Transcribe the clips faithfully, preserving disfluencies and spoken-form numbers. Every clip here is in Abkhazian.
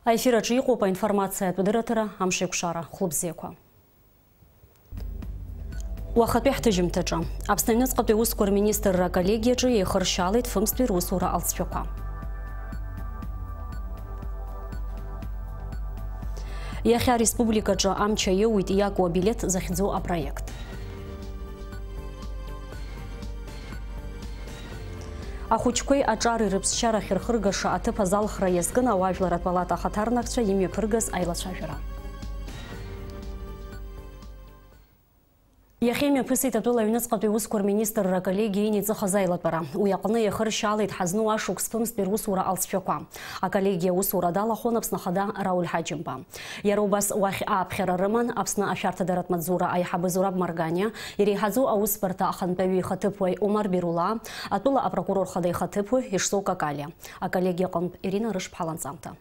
Аефир аҿы иҟоуп аинформациатә дырраҭара «Амшеикәшара». Хәлыбзиақәа. Уахатәи ҳҭыжьымҭаҿы. Аԥсны аҩныҵҟатәи аусқәа рминистрра аколлегиаҿы еихыршьаалеит фымзтәи русура алҵшәақәа. Иахьа ареспубликаҿы амч аиуит иаку абилеҭ захьӡу апроект. Ахәыҷқәеи аҿари рыԥсшьара ахьырхыргаша аҭыԥ азалхра иазкын ауаажәларратә палата ахаҭарнакцәа имҩаԥыргаз аилацәажәара. Иахьа имҩаԥысит атәыла аҩныҵҟатәи аусқәа рминистрра аколлегиа иниҵыхыз аилатәара. Уи аҟны иахыршьаалеит ҳазну ашықәс фымзтәи русура алҵшәақәа. Аколлегиа аусура далахәын Аԥсны Ахада Рауль Ҳаџьымба. Иара убас уахь ааԥхьара рыман Аԥсны ашәарҭадаратә маҵзура аиҳабы Зураб Марганиа, иреиҳаӡоу аусбарҭа ахантәаҩы ихаҭыԥуаҩ Омар Берулаа, атәыла апрокурор хада ихаҭыԥуаҩ Ешсоу Какалиа. Аколлегиа аҟынтә Ирина Рышԥҳа ланҵамҭа.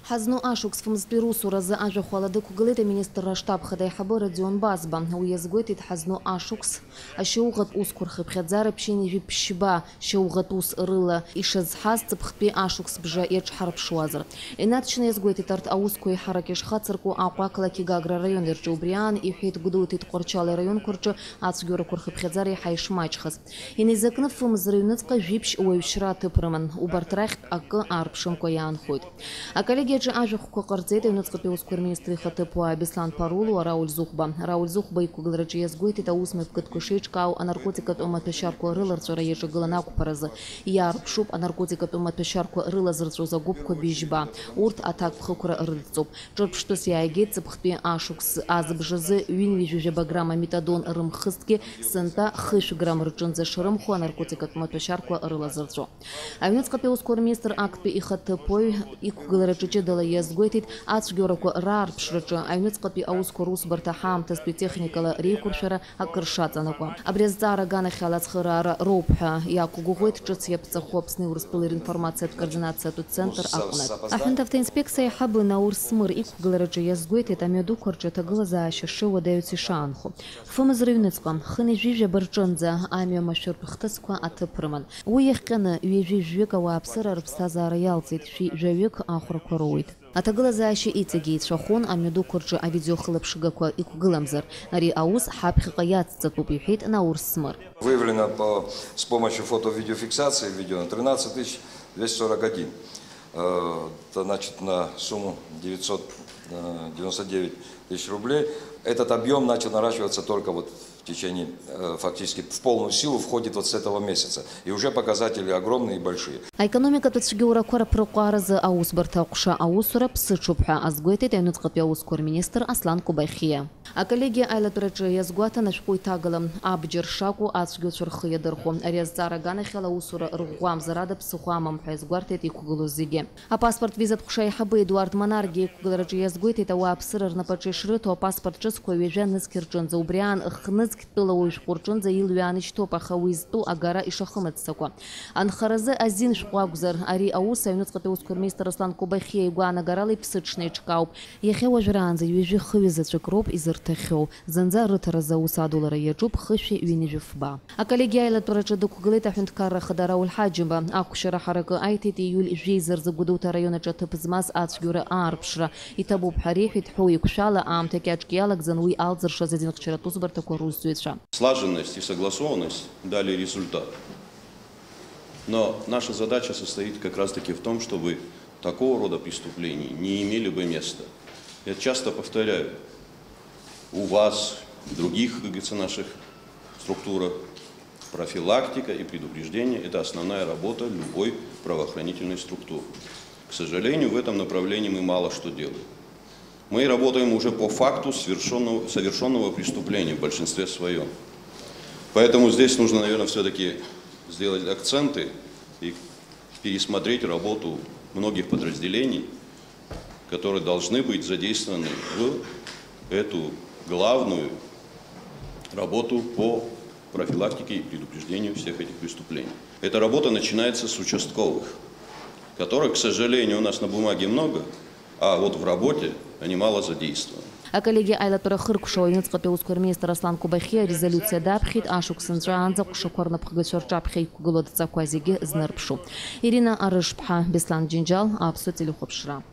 Ҳазну ашықәс фымзтәи русуразы ажәахә ала дықәгылеит аминистрра аштаб хада аиҳабы Родион Базба. Уи иазгәеиҭеит, ҳазну ашықәс ашьауӷатә усқәа рхыԥхьаӡара ԥшьынҩажәи ԥшьба шьауӷатә ус рыла ишазҳаз ҵыԥхтәи ашықәс бжа иаҿҳарԥшуазар. Инаҵшьны иазгәеиҭеит, арҭ аусқәа еиҳарак ишхацырку Аҟәа ақалақьи Гагра араиони рҿы. Убри аан, иҳәеит, гәыдылҭеит Тҟәарчали араионқәа рҿы ацәгьоурақәа рхыԥхьаӡара еиҳа ишмаҷхаз. Инеизакны фымз рыҩныҵҟа жәиԥшь уаҩшьра аҭыԥ рыман. Убарҭ рахьтә акы аарԥшымкәа иаанхоит. Аколлегиаҿы ажәахәқәа ҟарҵеит аҩныҵҟатәи аусқәа рминистр ихаҭыԥуаа Беслан Парулу, Рауль Зухба. Рауль Зухба иқәгылараҿы иазгәеиҭеит аус мҩаԥгатәқәа шеиҿкаау анаркотикатә маҭәашьарқәа рыларҵәара иаҿагылан ақәԥаразы. Иаарԥшуп анаркотикатә маҭәашьарқәа рылазырҵәоз агәыԥқәа быжьба. Урҭ аҭакԥхықәра рыдҵоуп. Ҿырԥштәыс иааигеит ҵыԥхтәи ашықәс азыбжазы ҩынҩажәи жәаба грамм аметадон рымхызҭгьы сынтәа хышә грамм рҿынӡа шрымху анаркотикатә маҭәашьарқәа рылазырҵәо. Аҩныҵҟатәи аусқәа рминистр актәи ихаҭыԥуаҩ иқәгылараҿы ҷыдала иазгәеиҭеит, ацәгьоурақәа раарԥшраҿы аҩныҵҟатәи аусқәа русбарҭа ҳаамҭазтәи техникала реиқәыршәара акыр шаҵанакуа. Абри азҵаара аганахьала ацхыраара роуп ҳәа иақәгәыӷуеит ҿыц иаԥҵахо Аԥсни Урыстәылеи ринформациатә координациатә центр аҟнытә. Аҳәынҭавтоинспекциа аиҳабы Наур Смыр иқәгылараҿы иазгәеиҭеит, амҩадуқәа рҿы аҭагылазаашьа шыуадаҩц ишаанхо. Фымз рыҩныҵҟа, хынҩажәи жәаба рҿынӡа амҩа машәыртә хҭысқәа аҭыԥ рыман. Уи иахҟьаны ҩажәи жәаҩык ауааԥсыра рыԥсҭазаара иалҵит, шәи жәаҩык ахәрақәа роуит. Аҭагылазаашьа иҵегь еицәахәын, амҩадуқәа рҿы авидеохылаԥшгақәа иқәгыламзар, ари аус ҳаԥхьаҟа иацҵатәуп, иҳәеит Наур Смыр. Выявлено по, с помощью фото-видеофиксации видео на тринадцать тысяч двести сорок один. Э, это значит на сумму девятьсот девяносто девять тысяч рублей. Этот объем начал наращиваться только вот в течение, э, фактически в полную силу входит вот с этого месяца. И уже показатели огромные и большие. Аекономикатә ацәгьоурақәа рыԥырҟәааразы аусбарҭа аҟәша аусура ԥсыҽуп ҳәа азгәеиҭеит аҩныҵҟатәи аусқәа рминистр Аслан Кобахьиа. Аколлегиа аилатәараҿы иазгәаҭан ашәҟәы иҭагалан, абџьар шакәу ацәгьоуцәа рхы иадырхәо. Ари азҵаара аганахьала аусура рӷәӷәамзар ада ԥсыхәа амам ҳәа иазгәарҭеит иқәгылоу зегьы. Апаспорт визатә ҟәша аиҳабы Едуард Монаргиа иқәгылараҿы иазгәеиҭеит, ауааԥсыра рнапаҿы ишрыҭо апаспорт ҿыцқәа ҩажәа нызқь рҿынӡа, убри аан хнызқь тәыла уаҩ шәҟәы рҿынӡа илҩааны ишьҭоуп, аха уи зтәу агара ишахымыццакуа. Анхаразы азин шәҟәы акәзар, ари аус аҩныҵҟатәи аусқәа рминистр Руслан Кобахьиа игәаанагарала иԥсыҽны еиҿкаауп. Иахьа уажәраанӡа ҩажәи хҩы заҵәык роуп изырҭахьоу. Зынӡа рыҭаразы аус адулара иаҿуп хышәи ҩынҩажәи фба. Аколлегиа аилатәараҿы дықәгылеит аҳәынҭқарра ахада Рауль Ҳаџьымба. Ахәшьара ҳаракы аиҭеит ииуль жәеиза рзы Гәдоуҭа араион аҿы аҭыԥ змаз ацәгьоура аарԥшра. Иҭабуп ҳәа реиҳәеит ҳәоу еиқәшәала, аамҭа кьаҿк иалагӡан уи алҵыршаз азинхьчаратә усбарҭақәа русзуҩцәа. Слаженность и согласованность дали результат. Но наша задача состоит как раз-таки в том, чтобы такого рода преступлений не имели бы места. Я часто повторяю, у вас, в других, как говорится, наших структурах профилактика и предупреждение — это основная работа любой правоохранительной структуры. К сожалению, в этом направлении мы мало что делаем. Мы работаем уже по факту совершенного, совершенного преступления в большинстве своем. Поэтому здесь нужно, наверное, всё-таки сделать акценты и пересмотреть работу многих подразделений, которые должны быть задействованы в эту главную работу по профилактике и предупреждению всех этих преступлений. Эта работа начинается с участковых, которых, к сожалению, у нас на бумаге много, а вот в работе они мало задействованы. Аколлегиа аилатәара хыркәшауа аҩныҵҟатәи аусқәа рминистр Аслан Кобахьиа арезолиуциа даԥхьеит, ашықәс нҵәаанӡа аҟәшақәа рнапхгацәа рҿаԥхьа иқәгылоу адҵақәа зегьы знарԥшу. Ирина Арышԥҳа, Беслан Џьынџьал, Аԥсуа телехәаԥшра.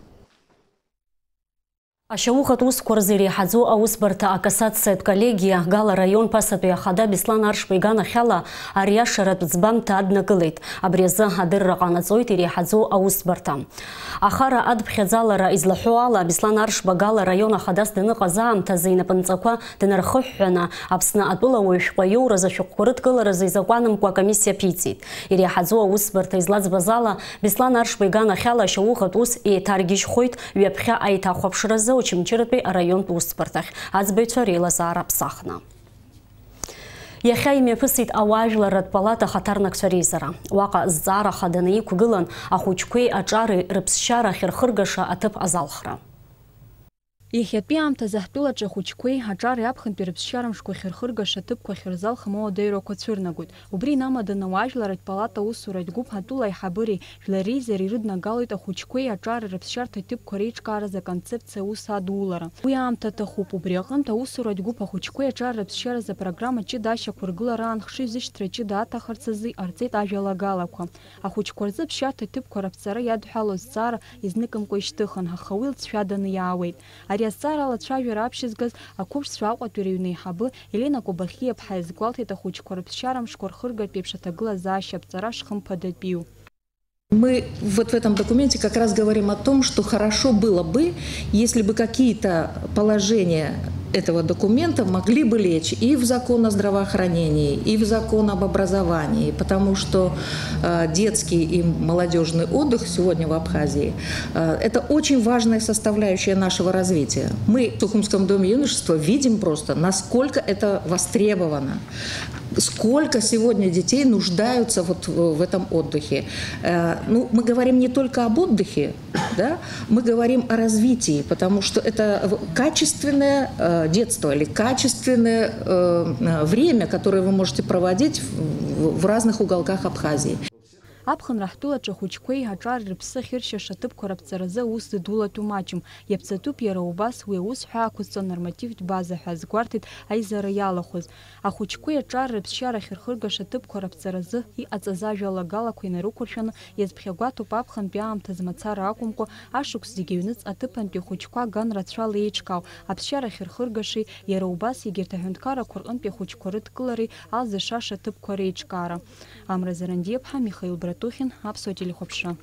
Ашьаухатә усқәа рзы иреиҳаӡоу аусбарҭа акассациатә коллегиа Гала раион ԥасатәи ахада Беслан Аршба иганахьала ариашаратә ӡбамҭа аднакылеит. Абри азы адырра ҟанаҵоит иреиҳаӡоу аусбарҭа. Ахара адԥхьаӡалара излаҳәо ала, Беслан Аршба Гала раион ахадас даныҟаз аамҭазы инапынҵақәа днархыҳәҳәаны, Аԥсны атәылауаҩ шәҟәы аиоуразы ашәҟәқәа рыдкыларазы изакәанымкәа акомиссиа ԥиҵеит. Иреиҳаӡоу аусбарҭа излаӡбаз ала, Беслан Аршба иганахьала ашьаухатә ус еиҭаргьежьхоит ҩаԥхьа аиҭахәаԥшразы Очамчыратәи араионтә усбарҭахь аӡбаҩцәа реилазаара ԥсахны. Иахьа имҩаԥысит ауаажәларратә палата ахаҭарнакцәа реизара. Уаҟа зҵаара хаданы иқәгылан ахәыҷқәеи аҿари рыԥсшьара ахьырхыргаша аҭыԥ азалхра. Иахьатәи аамҭазы ҳтәылаҿы ахәыҷқәеи аҿари аԥхынтәи рыԥсшьара мшқәа ахьырхыргаша аҭыԥқәа ахьырзалхым ауадаҩрақәа цәырнагоит. Убри инамаданы ауаажәларратә палата аусуратә гәыԥ атәыла аиҳабыреи жәлар реизареи ирыднагалоит ахәыҷқәеи аҿари рыԥсшьарҭа ҭыԥқәа реиҿкааразы аконцепциа аус адулара. Уи аамҭа аҭахуп. Убри аҟынтә аусуратә гәыԥ ахәыҷқәеи аҿари рыԥсшьаразы апрограмма ҷыда ашьақәыргылараан хшыҩзышьҭра ҷыда аҭахарц азы иҟарҵеит ажәалагалақәа. Ахәыҷқәа рзы аԥсшьарҭа ҭыԥқәа раԥҵара иадҳәалоу азҵаара изныкымкәа ишьҭыхын, аха уи лҵшәаданы иаауеит. Ари азҵаара алацәажәара аԥшьызгаз ақәыԥшцәа Аҟәатәи рыҩны аиҳабы Елена Кобахьиаԥҳа иазгәалҭеит ахәыҷқәа рыԥсшьара мшқәа рхыргатәи аԥшаҭагылазаашьа аԥҵара шхымԥадатәиу. Мы вот в этом документе как раз говорим о том, что хорошо было бы, если бы какие-то положения этого документа могли бы лечь и в закон о здравоохранении, и в закон об образовании, потому что э, детский и молодежный отдых сегодня в Абхазии э, это очень важная составляющая нашего развития. Мы в Сухумском доме юношества видим просто, насколько это востребовано. Сколько сегодня детей нуждаются вот в этом отдыхе. Э, ну, мы говорим не только об отдыхе, да, мы говорим о развитии, потому что это качественное э, детство или качественное э, время, которое вы можете проводить в, в разных уголках Абхазии. Аԥхынра ҳтәылаҿы ахәыҷқәеи аҿар рыԥсы ахьыршьаша аҭыԥқәа раԥҵаразы аус зыдулатәу маҷым, иаԥҵатәуп иара убас уи аус ҳәа ақәызҵо анормативтә база ҳәа азгәарҭеит аизара иалахәыз. Ахәыҷқәеи аҿар рыԥсшьара ахьырхыргаша аҭыԥқәа раԥҵаразы иҟаҵаз ажәалагалақәа инарықәыршәаны иазԥхьагәаҭоуп аԥхынтәи аамҭазы мацара акәымкәа, ашықәс зегьы аҩныҵ аҭыԥантәи ахәыҷқәа ган рацәала еиҿкаау, аԥсшьара ахьырхыргашеи, иара убас егьырҭ аҳәынҭқаррақәа рҟынтәи ахәыҷқәа рыдкылареи алзышаша аҭыԥқәа реиҿкаара. Амра Зарандиаԥҳа, Михаил Братухин, Аԥсуа телехәаԥшра.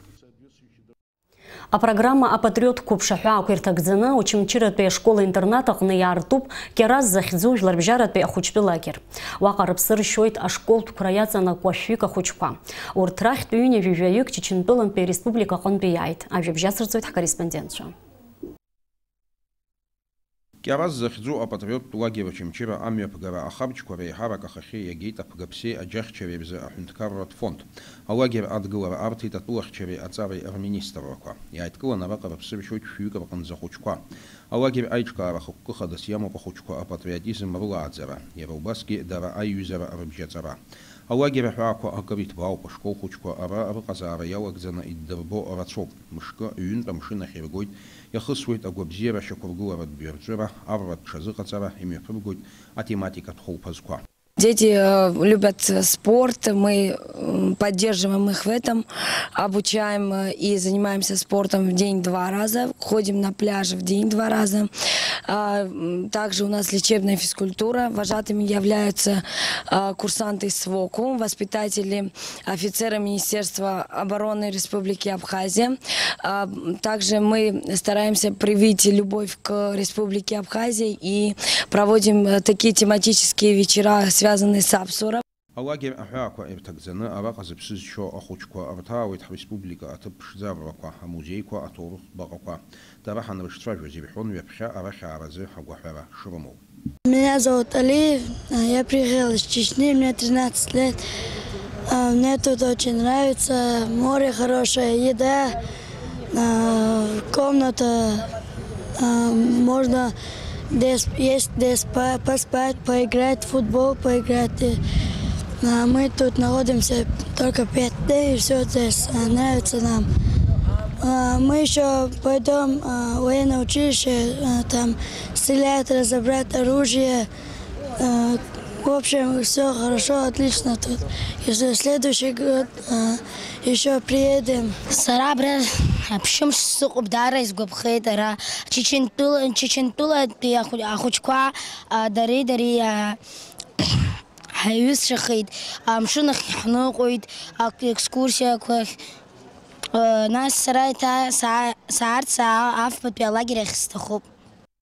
Апрограмма «Апатриот» қәыԥш аҳәаақәа ирҭагӡаны Очамчыратәи ашкол-интернат аҟны иаартуп Кьараз захьӡу жәларбжьаратәи ахәыҷтәы лагер. Уаҟа рыԥсы ршьоит ашколтә қәра иаҵанакуа шәҩык ахәыҷқәа. Урҭ рахьтә ҩынҩажәи жәаҩык Чачынтәылантәи ареспублика аҟынтәи иааит. Ажәабжь ацырҵоит ҳкорреспондентцәа. Кьараз захьӡу апатриоттә лагер Очамчыра амҩаԥгара ахарџьқәа реиҳарак ахахьы иагеит аԥгаԥсеи аџьахьчареи рзы аҳәынҭқарратә фонд. Алагер адгылара арҭеит атәылахьчареи аҵареи рминистррақәа. Иааидкылан араҟа рыԥсы ршьоит шәҩык рҟынӡа ахәыҷқәа. Алагер аиҿкаара хықәкы хадас иамоуп ахәыҷқәа апатриотизм рылааӡара, иара убасгьы дара аиҩызара рыбжьаҵара. Алагер аҳәаақәа акыр иҭбаауп, ашкол хәыҷқәа ара рыҟазаара иалагӡаны иддырбо рацәоуп. Мышкы, ҩынтә амшын ахь иргоит, иахысуеит агәабзиара ашьақәыргыларатә дәырҵәыра, арратә ҽазыҟаҵара, имҩаԥыргоит атематикатә хәылԥазқәа. Дети э, любят э, спорт, мы м, поддерживаем их в этом, обучаем э, и занимаемся спортом в день два раза, ходим на пляж в день два раза. А, м, Также у нас лечебная физкультура, вожатыми являются а, курсанты СВОКУ, воспитатели, офицеры Министерства обороны Республики Абхазия. А, м, Также мы стараемся привить любовь к Республике Абхазия и проводим э, такие тематические вечера, связанные с Апсура. Алагер аҳәаақәа ирҭагӡаны араҟа зыԥсы зшьо ахәыҷқәа рҭаауеит ҳреспублика аҭыԥ ԥшӡаррақәа, амузеиқәа, аҭоурыхтә баҟақәа. Дара ҳанрыҿцәажәоз ирҳәон ҩаԥхьа арахь ааразы агәаҳәара шрымоу. Меня зовут Али, а, я приехал из Чечни, мне тринадцать лет. А, Мне тут очень нравится, море хорошее, еда, а, комната, а, можно здесь есть, здесь по- поспать, поиграть в футбол, поиграть. И, а, Мы тут находимся только пять дней, и все здесь а, нравится нам. А, Мы еще пойдем а, в военное училище, а, там стрелять, разобрать оружие. А, В общем, все хорошо, отлично тут. И в следующий год еще приедем. Сара абра аԥшьымш сыҟоуп, даара исгәаԥхеит ара. Чечентәыла, Чечентәылатәи ахәыҷқәа дареи дареи ҳаиҩызцәахеит, амшын ахь ҳныҟәеит, ак-, екскурсиақәахь. Нас сара еиҭа саа-, саарц саа-, афбатәи алагер ахь сҭахуп.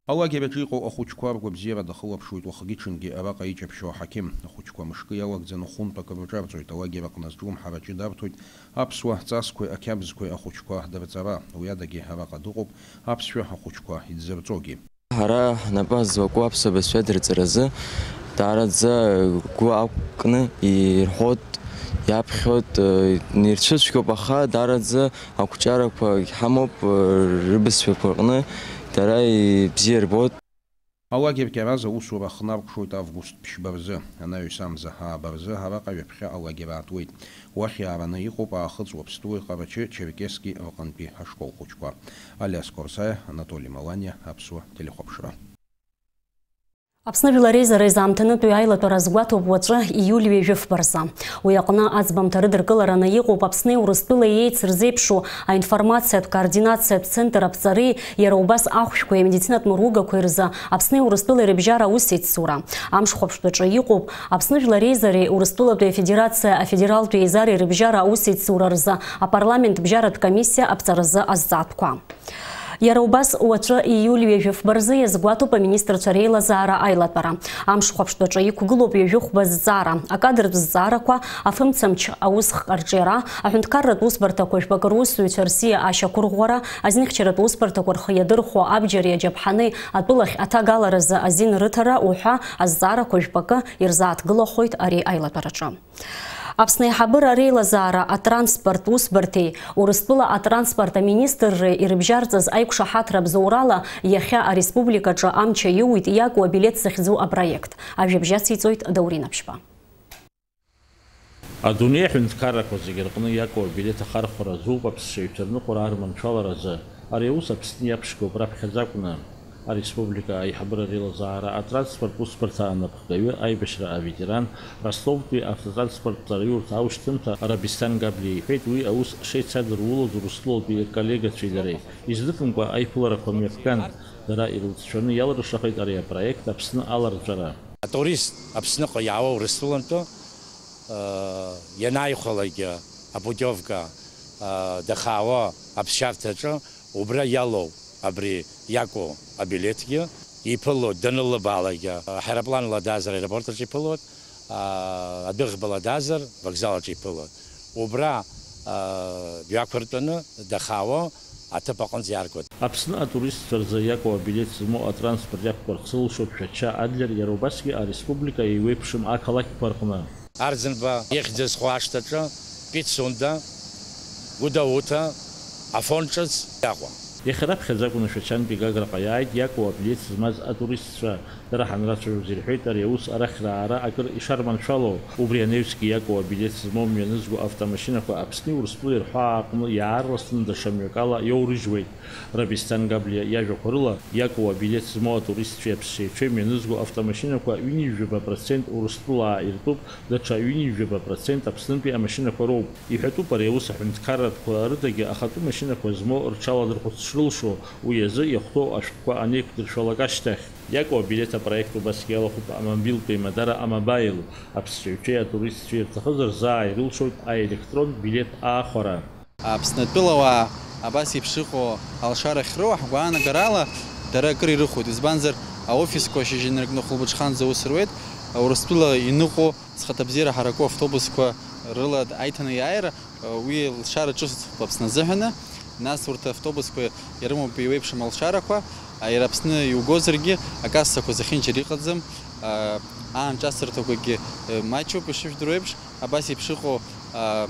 Алагер аҿы иҟоу ахәыҷқәа ргәабзиара дахылаԥшуеит уахгьы-ҽынгьы араҟа иҷаԥшьо аҳақьым. Ахәыҷқәа мышкы иалагӡаны хәынтә акы рҿарҵоит, алагер аҟны азҿлымҳара ҷыда арҭоит, аԥсуа ҵасқәеи ақьабзқәеи ахәыҷқәа дырҵара. Уи адагьы араҟа дыҟоуп аԥсшәа ахәыҷқәа идзырҵогьы. Ҳара ҳнапы ҳзуаку аԥсуа бызшәа дырҵаразы даараӡа гәы ақәкны ирҳәоит, иаԥхьоит, ирцәыцәгьоуп, аха даараӡа ақәҿиарақәа ҳамоуп, рыбызшәақәа рҟны дара ибзиа рбоит. Алагер Кьараз аусура хнаркәшоит август ԥшьба рзы, анаҩс амза ааба рзы араҟа ҩаԥхьа алагер аатуеит. Уахь иаараны иҟоуп Аахыҵ Уаԥстәылеи Ҟарачы-Черкески рҟынтәи ашкол хәыҷқәа. Алиас Корсаиа, Анатоли Маланиа, Аԥсуа телехәаԥшра. Аԥсны жәлар реизара изаамҭанытәи аилатәара азгәаҭоуп уаҵәы, ииуль ҩажәи фба рзы. Уи аҟны аӡбамҭа рыдыркылараны иҟоуп Аԥсни Урыстәылеи еицырзеиԥшу аинформациатә координациатә центр аԥҵареи иара убас ахәшәқәеи амедицинатә мыругақәеи рзы Аԥсни Урыстәылеи рыбжьара аусеицура. Амшхәаԥштәаҿы иҟоуп Аԥсны Жәлар Реизареи Урыстәылатәи Афедерациа Афедералтә Еизареи рыбжьара аусеицура рзы апарламент бжьаратә комиссиа аԥҵаразы азҵаатәқәа. Иара убас уаҵәы, ииуль ҩажәи фба рзы, иазгәаҭоуп аминистрцәа реилазаара аилатәара. Амшхәаԥштәаҿы иқәгылоуп ҩажәи хәба зҵаара, акадртә зҵаарақәа, афымцамч аусхк арҿиара, аҳәынҭқарратә усбарҭақәа жәпакы русзуҩцәа рсиа ашьақәырӷәӷәара, азинхьчаратә усбарҭақәа рхы иадырхәо абџьари аџьаԥҳани атәылахь аҭагаларазы азин рыҭара уҳәа азҵаарақәа жәпакы ирзааҭгылахоит ари аилатәараҿы. Аԥсны аиҳабыра реилазаара атранспорт усбарҭеи Урыстәыла атранспорт аминистрреи ирыбжьарҵаз аиқәшаҳаҭра абзоурала иахьа ареспубликаҿы амч аиуит иакәу абилеҭ захьӡу апроект. Ажәабжь ациҵоит Даурен Аԥшьба. Адунеи аҳәынҭқаррақәа зегьы рҟны иакәу абилеҭ ахархәара азуп аԥсшьаҩцәа рныҟәара арманшәаларазы. Ари аус Аԥсны иаԥшьгоуп раԥхьаӡа акәны. Ареспублика аиҳабыра реилазаара атранспорт усбарҭа анапхгаҩы, аибашьра аветеран, Ростовтәи автотранспорттә араиурҭа аушьҭымҭа Рабисҭан Габлиа иҳәеит, уи аус шеицадырулоз Урыстәылатәи рколлегацәеи дареи, изныҟәымкәа аиԥыларақәа мҩаԥган, дара ирылҵшәаны иалыршахеит ари апроект Аԥсны аларҵәара. Атурист Аԥсныҟа иаауа Урыстәылантәи, э, ианааихәалакгьы апутиовка, э, дахаауа аԥсшьарҭаҿы, убра иалоу абри иакәу абилеҭгьы иԥылоит данылыбаалакгьы, аҳаирпланла даазар аеропорт аҿы иԥылоит, а, адәыӷбала даазар вокзал аҿы иԥылоит. Убра, а, дҩақәыртәаны дахаауа аҭыԥ аҟынӡа иааргоит. Аԥсны атуристцәа рзы иакәу абилеҭ змоу атранспорт иақәтәарц зылшоит Шәача Адлер, иара убасгьы ареспублика еиуеиԥшым ақалақьқәа рҟны. Арӡынба ихьӡ зху ашҭаҿы Пицунда, Гәдоуҭа, Афон ҿыц Аҟәа. Иахьа раԥхьаӡа акәны Шәачантәи Гаграҟа иааит иакәу абилеҭ змаз атуристцәа. Дара ҳанрацәажәоз ирҳәеит ари аус арахьраара акыр ишарманшәало. Убри анаҩсгьы иакәу абилеҭ змоу мҩанызго автомашьынақәа Аԥсни Урыстәылеи рҳәаа аҟны иаарласны даҽа мҩакала иоурыжьуеит. Рабисҭан Габлиа иажәақәа рыла, иакәу абилеҭ змоу атуристцәеи аԥсшьаҩцәеи мҩанызго автомашьынақәа ҩынҩажәаба процент Урыстәылаа иртәуп, даҽа ҩынҩажәаба процент Аԥснынтәи амашьынақәа роуп. Иҳәатәуп ари аус аҳәынҭқарратә қәа рыдагьы ахатәы машьынақәа змоу рҽаладырхәырц шрылшо, уи азы иахәҭоу ашәҟәқәа анеиқәдыршәалак ашьҭахь. Иакәу абилеҭ апроект убасгьы иалахәуп амобилтә еимадара А-Мобаил. Аԥсшьаҩцәеи атуристцәеи ирҭахызар заа ирылшоит аелектронтә билеҭ аахәара. Аԥснытәылауаа абас еиԥш иҟоу алшара ахьроуа, ҳгәаанагарала, дара акыр ирыхәоит, избанзар, аофисқәа шьыжьынракны хәылбыҽханӡа аус руеит, Урыстәыла иныҟәо, зхаҭабзиара ҳараку автобусқәа рыла аиҭанеиааира, уи лшара ҿыцуп Аԥсны азыҳәаны, нас урҭ автобусқәа ирымоуп еиуеиԥшым алшарақәа, иара Аԥсны иугозаргьы, акассақәа зехьынџьара иҟаӡам, аанҿасырҭақәагьы маҷуп, ишыжәдыруа еиԥш. Абас еиԥш иҟоу, аа,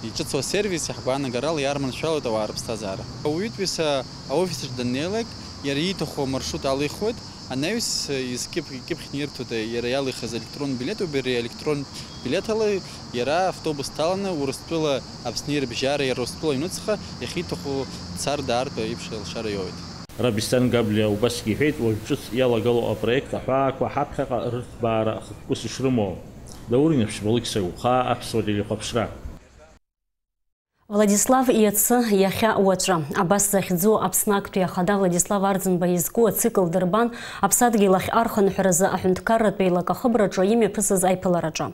иҿыцу асервис, иаҳгәаанагарала, иаарманшәалоит ауаа рыԥсҭазаара. Ауаҩытәыҩса аофис аҿы даннеилак, иара ииҭаху амаршрут алихуеит, Анаҩс изкьып-, икьыԥхьны ирҭода иара иалихыз електронтә билеҭуп, ари аелектронтә билеҭ ала иара автобус дҭаланы Урыстәыла Аԥсны ирыбжьара, иара Урыстәыла аҩнуҵҟа иахьиҭаху дцар даартә еиԥш алшара иоуеит. Рабисҭан Габлиа убасгьы иҳәеит, уажә ҿыц иалагало апроект аҳәаақәа ҳаԥхьаҟа рыҭбаара ахықәкыс ишрымоу. Даур Инаԥшьба, Алықьса Гәхаа, Аԥсуа телехәаԥшра. Владислав иацы, иахьа, уаҵәы. Абас захьӡу Аԥсны актәи ахада Владислав Арӡынба изку ацикл дырбан Аԥсадгьыл ахь архынҳәразы аҳәынҭқарратә еилакахыбраҿы имҩаԥысыз аиԥылараҿы.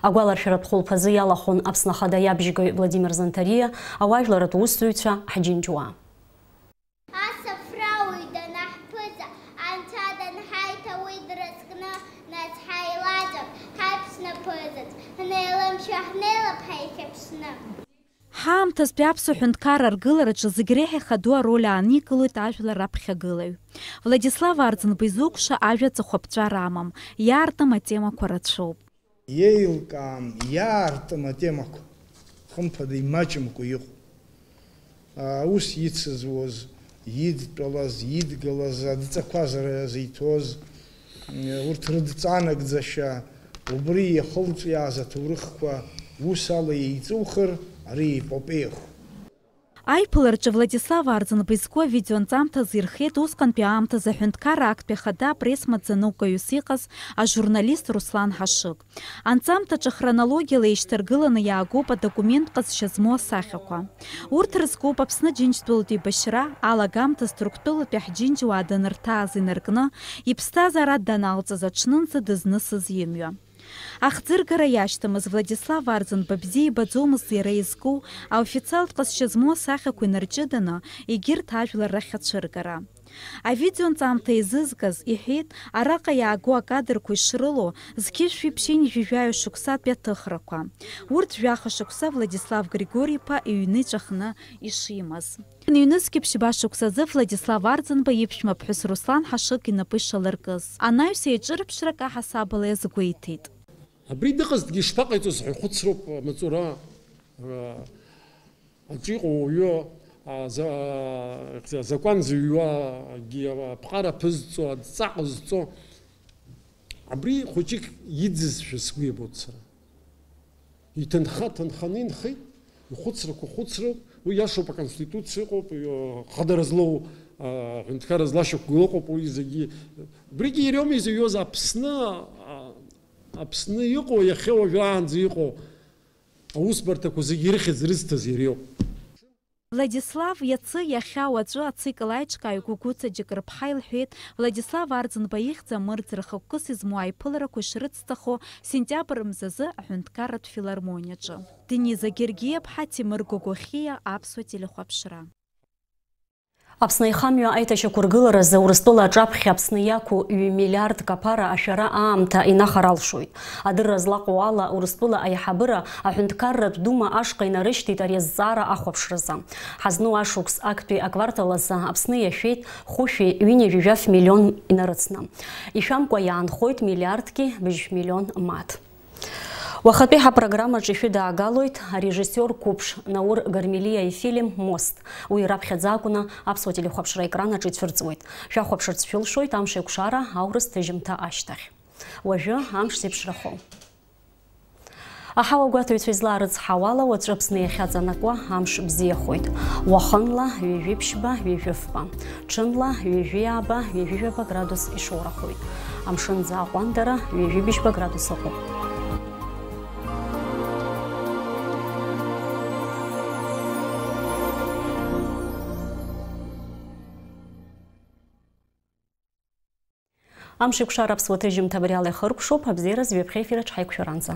Агәаларшәаратә хәылԥазы иалахәын Аԥсны ахада иабжьгаҩ Владимир Занҭариа, ауаажәларратә усзуҩцәа, ҳџьынџьуаа. Асафрауаҩ данаҳԥыза, анцәа данҳаиҭа уи дразкны, нас ҳаилаҵәап, ҳаиԥш наԥызаҵә, ҳнеилымшәа ҳнеилап ҳаихьыԥшны. Ҳаамҭазтәи аԥсуа ҳәынҭқарра аргылараҿы зегь реиҳа ихаду ароль ааникылоит ажәлар раԥхьагылаҩ. Владислав Арӡынба изукәша ажәа ҵыхәаԥҵәара амам, иаартым атемақәа рацәоуп. Иеилкаам, иаартым атемақәа, хымԥада, имаҷымкәа иҟоуп. Аус ицызуаз, идтәалаз, идгылаз, адҵақәа зра-, зиҭоз, урҭ рыдҵа анагӡашьа, убри иахылҿиааз аҭоурыхқәа ус ала еиҵухыр, ари епопеиахоит. Аиԥылараҿы Владислав Арӡынба изку авидеоанҵамҭа азирхиеит усҟантәи аамҭазы аҳәынҭқарра актәи ахада апресс-маӡаныҟәгаҩыс иҟаз ажурналист Руслан Ҳашыг. Анҵамҭаҿы хронологиала еишьҭаргыланы иаагоуп адокумент ҟазшьа змоу асахьақәа. Урҭ рызкуп Аԥсны Џьынџьтәылатә еибашьра алагамҭазтә Ҭырқәтәылатәи ҳџьынџьуаа данырҭааз инаркны, иԥсҭазаара даналҵыз аҽнынӡа дызнысыз имҩа. Ахӡыргара иашьҭамыз Владислав Арӡынба бзиа ибаӡомызт иара изку, аофициалтә ҟазшьа змоу асахьақәа инарҷыданы, егьырҭ ажәлар рахь ацәыргара. Авидеонҵамҭа еизызгаз иҳәеит, араҟа иаагоу акадрқәа ишрылоу зқьышәи ԥшьынҩажәи жәаҩа шықәсатәи аҭыхрақәа. Урҭ жәаха шықәса Владислав Григори-иԥа иҩны иҵәахны ишимаз. Ҩнызқьи ԥшьба шықәсазы Владислав Арӡынба иԥшәмаԥҳәыс Руслан Ҳашыг инапы ишалыркыз. Анаҩс еиҿырԥшрак аҳасабала иазгәеиҭеит. Абри дыҟазҭгьы ишԥаҟаиҵоз ҳәа ихәыцроуп амаҵура, а, аҿы иҟоу ауаҩы, а, за-, а, азакәан зыҩуа, агьи аԥҟара аԥызҵо, адҵа ҟазҵо. Абри хәыҷык иӡызшәа сгәы иабоит сара. Иҭынха-ҭынханы инхеит, ихәыцрақәа хәыцроуп, уи иашоуп, аконституциа ыҟоуп, ио-, хадара злоу, а, аҳәынҭқарра злашьақәгылоу ыҟоуп, уи зегьы. Убригьы иреиуоума изыҩуаз Аԥсны, а, Аԥсны иҟоу иахьа уажәраанӡа иҟоу аусбарҭақәа зегьы ирыхьӡ рызҭаз иара иоуп. Владислав иацы, иахьа, уаҵәы ацикл аиҿкааҩ Гәыгәыца Џьыкырԥҳа илҳәеит, Владислав Арӡынба ихьӡ амырӡ рхықәкыс измоу аиԥыларақәа ишрыцҵахо сентиабр мзазы аҳәынҭқарратә филармониаҿы. Дениза Гергиаԥҳа, Ҭемыр Гогохиа, Аԥсуа телехәаԥшра. Аԥсны аихамҩа аиҭашьақәыргыларазы Урыстәыла аҿаԥхьа Аԥсны иақәу ҩ-миллиардк аԥара ашәара аамҭа инахар алшоит. Адырра злаҟоу ала, Урыстәыла аиҳабыра аҳәынҭқарратә Дума ашҟа инарышьҭит ари азҵаара ахәаԥшразы. Ҳазну ашықәс актәи аквартал азы Аԥсны иашәеит хәышәи ҩынҩажәи жәаф миллион инарыцны. Ишәамкәа иаанхоит миллиардки быжь миллион мааҭ. Уахатәи ҳапрограммаҿы ишәыдаагалоит арежиссиор қәыԥш Наур Гармелиа ифильм Мост. Уи раԥхьаӡа акәны аԥсуа телехәаԥшра аекранаҿы ицәырҵуеит. Шәахәаԥшырц шәылшоит амш еиқәшара аурыс ҭыжьымҭа ашьҭахь. Уажәы амш зеиԥшрахо. Аҳауа гәаҭаҩцәа излаарыцҳауала, уаҵәы Аԥсны иахьаҵанакуа амш бзиахоит. Уахынла ҩажәи ԥшьба, ҩажәи фба. Ҽынла ҩажәи ааба, ҩажәи жәаба градус ишоурахоит. Амшынӡы аҟәандара ҩажәи быжьба градус ыҟоуп. Амш еиқәшара аԥсуа ҭыжьымҭа абри ала ихыркәшоуп, абзиараз ҩаԥхьа ефир аҿы ҳаиқәшәаранӡа.